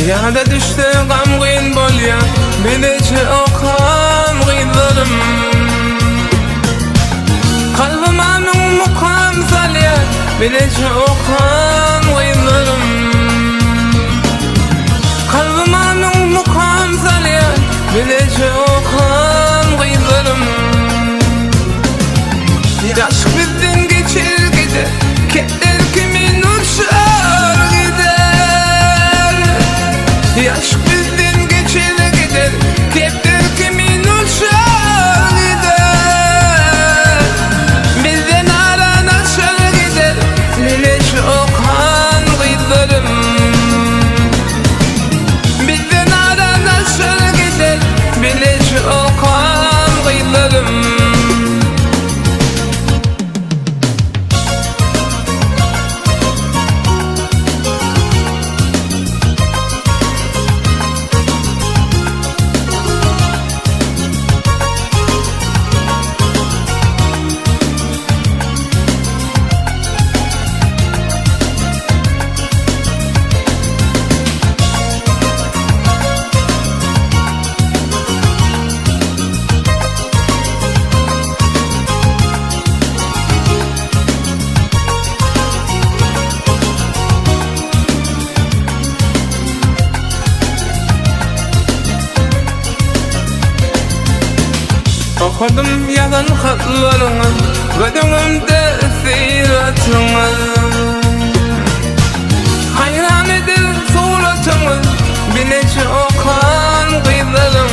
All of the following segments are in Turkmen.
Ýada düşse gamgyn bolýan Bileje okan gyzlarym. Kalbyma müň mukam salýan Bileje okan gyzlarym. Kalbyma müň mukam salýan Bileje okan gyzlarym. Ýaş bizden geçer gider Kepder kimin uçar gider. Ýaş bizden geçer gider Kepder kimin uçar gider. Bizden aran açar gider Bileje okan gyzlarym. Bizden aran açar gider Bileje okan gyzlarym. Okadım yazan hatlarını Göz öňümde syratyňy Hayran eder suratyňy Bileje okan gyzlarym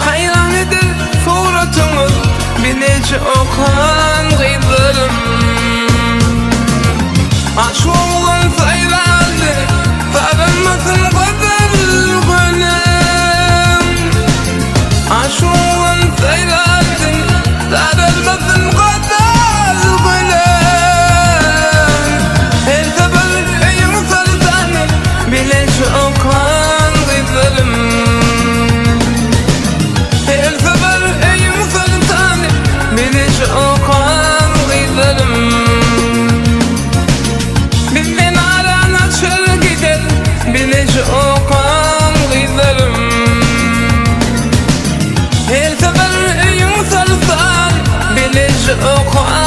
Hayran eder suratyňy Bileje okan gyzlarym Aşk oglan saýlandy Sarılmasyn gyzyl gülüm Aşk oglan saýlandy Sarılmasyn gyzyl gülüm Her sabah öýüň soltany Bileje okan gyzlarym Her sabah öýüň soltany Bileje okan gyzlarym Bizden aran açar gider Bileje okan gyzlarym Her sabah öýüň soltany Bileje okan.